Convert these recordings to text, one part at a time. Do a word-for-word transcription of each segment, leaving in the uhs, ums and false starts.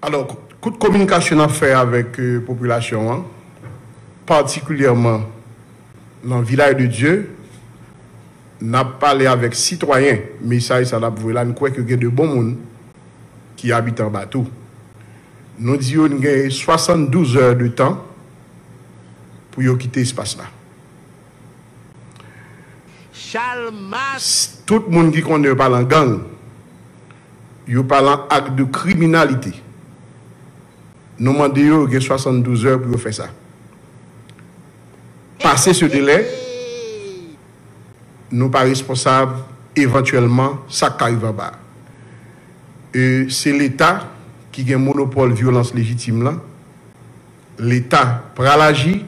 Alò, kout kominikasyon n ap fè avèk euh, popilasyon an, patikilyèman nan Vilaj de Dye, n ap pale avèk sitwayen. Mesaj sa n ap voye la, n kwè ke gen de bon moun ki abite anba tou. Nou di yo n gen swasanndouz è de tan pou yo kite espas la. Chalmas. Tout moun ki konnen yo pa lan gang, yo pa lan ak de kriminalite. Nou mande yo, yo gen swasanndouz è pou yo fè sa. Pase se delè, nou pa responsab evantyèlman sa k ka rive anba. E se Leta ki gen monopòl vyolans lejitim lan. Leta pral aji.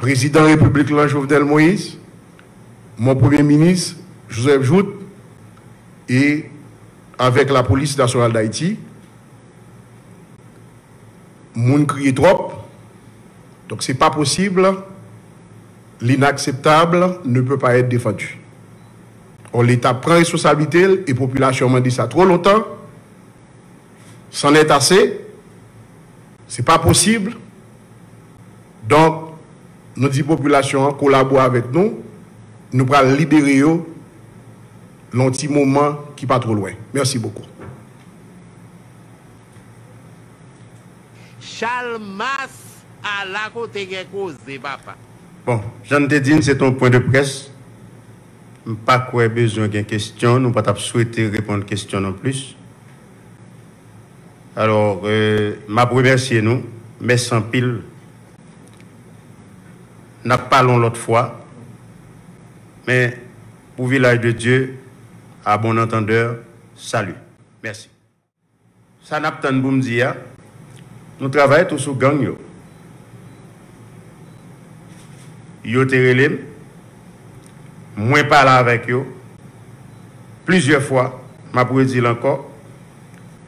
Prezidan Repiblik lan, Jovenel Moïse, mon premye minis, Joseph Jouthe, e avèk Lapolis Nasyonal Dayiti, moun kriye twòp. Donk, se pa posib, l'inakseptab ne peut pas être défendu. Or, Leta pran responsablite l e popilasyon an mande sa twò lontan. C'en est assez. Se pa posib. Donk, nou di popilasyon an kolabore avèk nou. Nou pral libere yo lan yon ti moman ki pa twò lwen. Mèsi bokou. Chalmas, ala kote gen koze, papa. Bon, jan n te di n, se t on pwen de près. M pa kwè bezwen gen kesyon, nou pa t ap swete reponn kesyon non plis. Alò, euh, m ap remèsye nou, mèsi anpil. N ap pale yon lòt fwa, men pou Vilaj de Dye, à bon entendeur, salut. Mèsi. Sa n ap tann pou m di a, nou travay tou sou gang yo. Yo te rele m, mwen pale avèk yo plizyè fwa, m ap redi l ankò,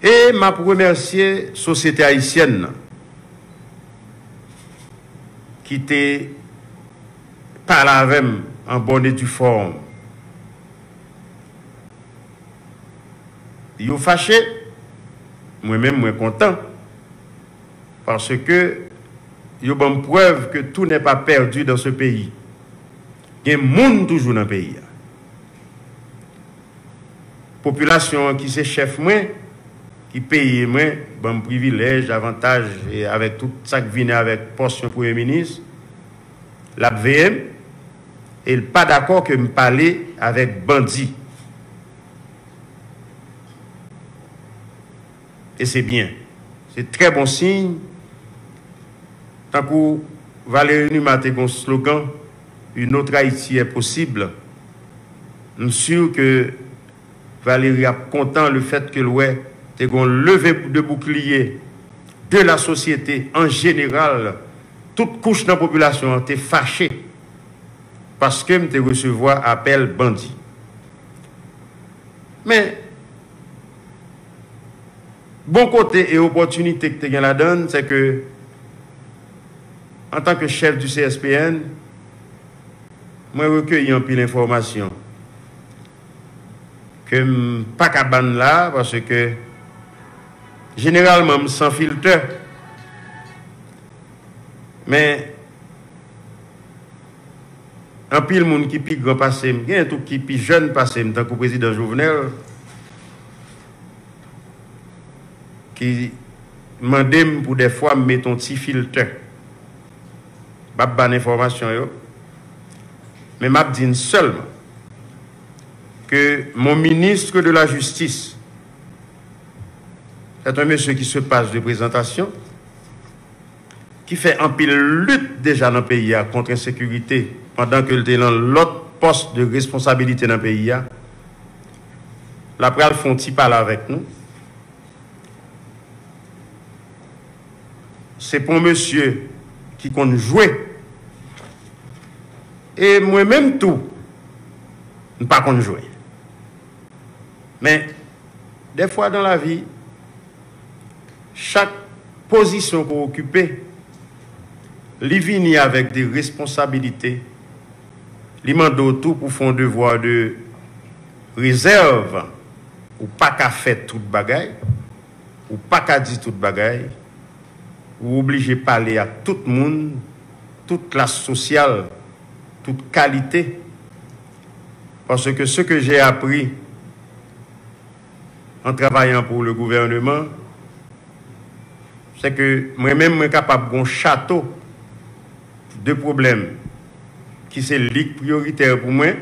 e m ap remèsye sosyete ayisyèn nan ki te pale avè m an bòn e di fòm. Yo fache, mwen menm mwen kontan, paske yo ban m prèv que tout n'est pas perdu dans ce pays. Gen moun toujou nan peyi a. Popilasyon an ki se chèf mwen, ki peye mwen, ban m privilèj, avantaj, e avèk tout sa k vini avèk pòs yon premye minis, l ap veye m, e l pa dakò ke m pale avèk bandi. E se byen. Se trè bon siy. Tankou Valéry Numa te gen yon slogan, Une autre Haïti est possible. M si ke Valéry ap kontan le fèt ke l wè te gen yon leve de boukliye de la sosyete an jeneral, tout kouch nan popilasyon an te fache paske m te resevwa apèl bandi. Men, bon kote e opòtinite ki te gen ladan l, se ke, antanke chèf du C S P N, mwen rekeyi anpil enfòmasyon ke m pa ka ban la, paske jeneralman m san filtè. Men, anpil moun ki pi gran pase m, gen tou ki pi jèn pase m, tankou prezidan Jovenel, ki mande m pou dèfwa m met yon ti filtè. M ap ban enfòmasyon yo, men m ap di n sèlman ke mon ministre de la Justice, c'est un monsieur qui se passe de présentation, ki fè anpil lit deja nan peyi a kont ensekirite, pandan ke l te lan lòt pòs de responsabilite nan peyi a, l ap pral fè yon ti pale avèk nou. Se pa yon mesye ki konn jwe. E mwen menm tou, m pa konn jwe. Men, dèfwa dan lavi, chak pozisyon ke w okipe, li vini avèk de responsabilite. Li mande w tou pou fè yon devwa de rezèv. Ou pa ka fè tout bagay. Ou pa ka di tout bagay, ou oblije pale ak tout moun, tout klas sosyal, tout kalite, parce que ce que j'ai appris en travaillant pour le gouvernement, c'est que mwen menm, mwen kapab gon chato de pwoblèm ki se li k priyoritè pou mwen,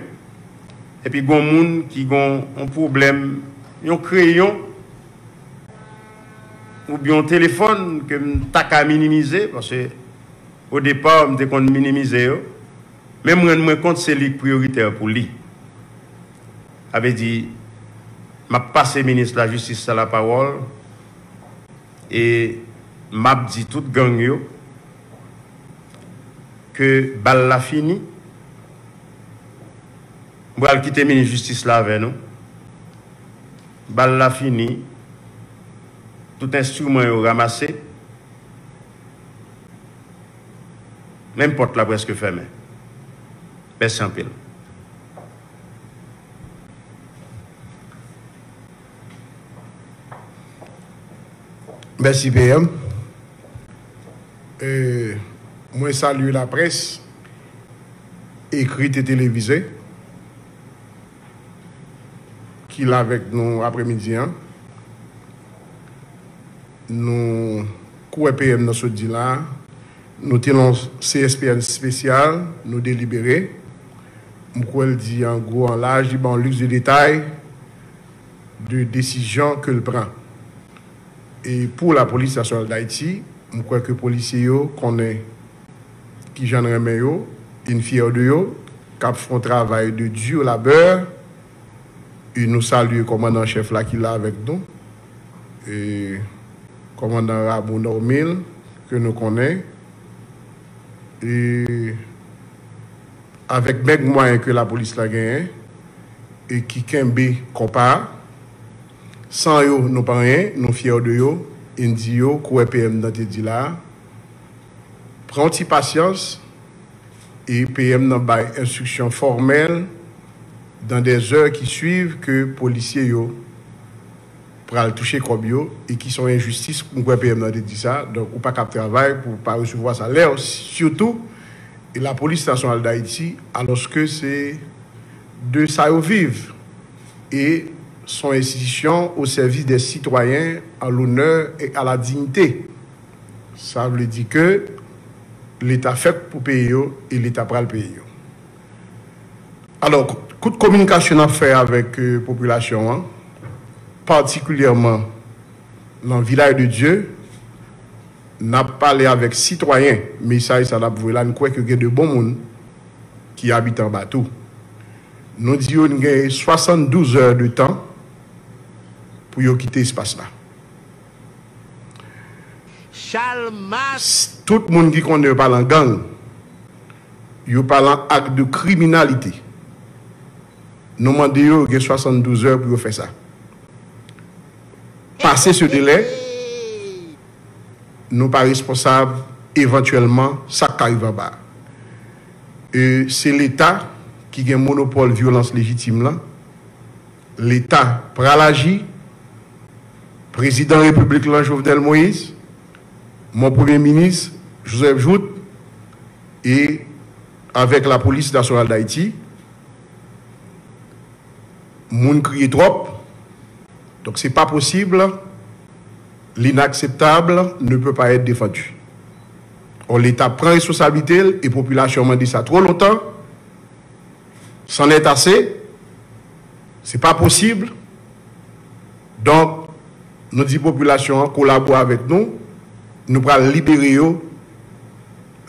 epi gon moun ki gon yon pwoblèm, yon kreyon, oubyen yon telefòn ke m ta ka minimize, paske o depa, m te konn minimize yo, men m rann mwen kont se li k priyoritè pou li. Sa vle di, m ap pase minis lajistis la lapawòl, e m ap di tout gang yo ke bal la fini. M pral kite minis jistis la avè nou. Bal la fini. Tout enstriman yo ranmase. Menm pòt la prèske fèmen. Mèsi anpil. Mèsi, P M. E, mwen salye laprès, ekrit e televize, ki la avèk nou aprèmidi an. Nou, kou wè P M nan sot di la, nou te nan yon C S P N espesyal, nou delibere. M kwè l di an gwo, an laj, li ba yon lis de detay de desizyon ke l pran. E pou Lapolis Nasyonal d Ayiti, m kwè ke polisye yo konnen kijan n renmen yo, e n fyè de yo, k ap fè yon travay de dur labeur, e nou salye kòmandan an chèf la ki la avèk nou, e kòmandan Rameau Normil, ke nou konnen, e avèk mèg mwayen ke lapolis la genyen e ki kenbe konpa a, san yo, nou pa anyen, nou fyè de yo, e n di yo, kou wè P M nan te di la a, pran yon ti pasyans, e P M nan bay enstriksyon fòmèl dans des heures qui suivent ke polisye yo pral touche kòb yo e ki se yon enjistis, m kwè P M nan te di sa, donk ou pa kab travay pou w pa resevwa salè w, sitou e Lapolis Nasyonal d Ayiti, alòske se de sa yo viv, e se yon enstitisyon au service des citoyens, à l'honneur et à la dignité. Sa vle di ke Leta fèt pou peye yo e Leta pral peye yo. Alò, kout kominikasyon n ap fè avèk, euh, popilasyon an, patikilyèman nan Vilaj de Dye, n ap pale avèk sitwayen, mesaj sa n ap voye la, n kwè ke gen de bon moun ki abite anba tou. Nou di yo n gen swasanndouz è de tan pou yo kite espas la. Chalmas. Tout moun ki konnen yo pa nan gang, yo pa nan ak de kriminalite. Nou mande yo, yo gen swasanndouz è pou yo fè sa. Pase se delè, nou pa responsab evantyèlman sa k ka rive anba. E se Leta ki gen monopòl vyolans lejitim lan. Leta pral aji. Prezidan Repiblik lan, Jovenel Moïse, mon Premye Minis, Joseph Jouthe, e avèk Lapolis Nasyonal d Ayiti, moun kriye twòp. Donk, se pa posib, l'inakseptab ne peut pas être défendu. Or, Leta pran responsablite l e popilasyon an mande sa twò lontan. C'en est assez. Se pa posib. Donk, nou di popilasyon an kolabore avèk nou. Nou pral libere yo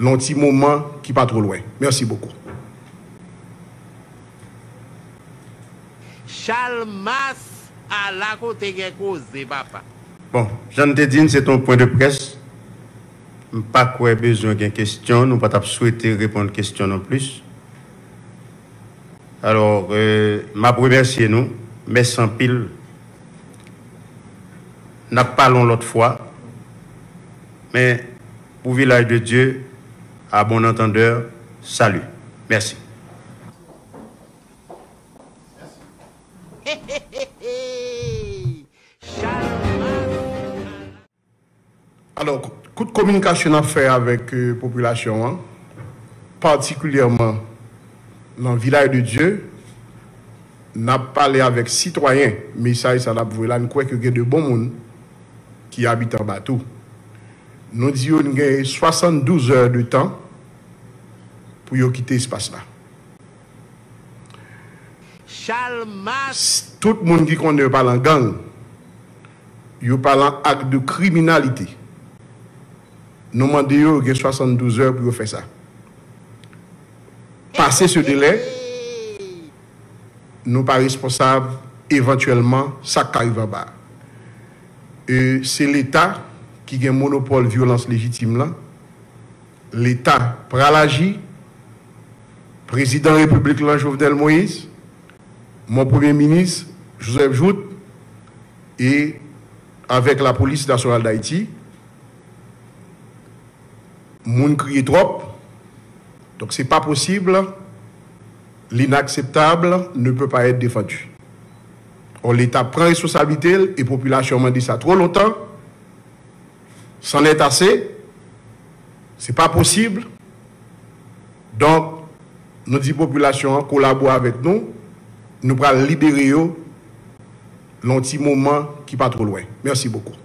nan yon ti moman ki pa twò lwen. Mèsi bokou. Chalmas, ala kote gen koze, papa. Bon, jan n te di n, se te yon pwen de près. M pa kwè bezwen gen kesyon, nou pa t ap swete reponn kesyon non plis. Alò, euh, m ap remèsye nou. Mèsi anpil. N ap pale yon lòt fwa. Men, pou Vilaj de Dye, à bon entendeur, salut. Mèsi. Chalmas. Alò, kout kominikasyon n ap fè avèk euh, popilasyon an, patikilyèman nan Vilaj de Dye, n ap pale avèk sitwayen. Mesaj sa n ap voye la, n kwè ke gen de bon moun ki abite anba tou. Nou di yo n gen swasanndouz è de tan pou yo kite espas la. Chalmas. Tout moun ki konnen yo pale an gang, yo pale an ak de kriminalite. Nou mande yo, yo gen swasanndouz è pou yo fè sa. Pase se delè, nou pa responsab evantyèlman sa k ka rive anba. E se Leta ki gen monopòl vyolans lejitim lan. Leta pral aji. Prezidan Repiblik lan, Jovenel Moïse, mon Premye Minis, Joseph Jouthe, e avèk Lapolis Nasyonal Dayiti, moun kriye twòp. Donk, se pa posib. L'inakseptab ne peut pas être défendu. Or, Leta pran responsablite l e popilasyon an mande sa twò lontan. C'en est assez. Se pa posib. Donk, nou di popilasyon an kolabore avèk nou. Nou pral libere yo nan yon ti moman ki pa twò lwen. Mèsi bokou.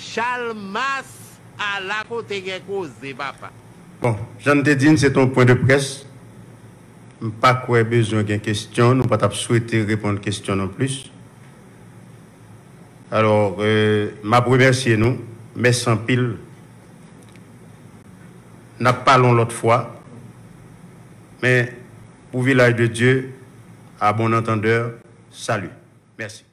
Chalmas, ala kote gen koze, papa. Bon, jan n te di n, se t on pwen de près. M pa kwè bezwen gen kesyon, nou pa t ap swete reponn kesyon non plis. Alò, euh, m ap remèsye nou, mèsi anpil. N ap pale yon lòt fwa, men pou Vilaj de Dye, à bon entendeur, salut. Mèsi.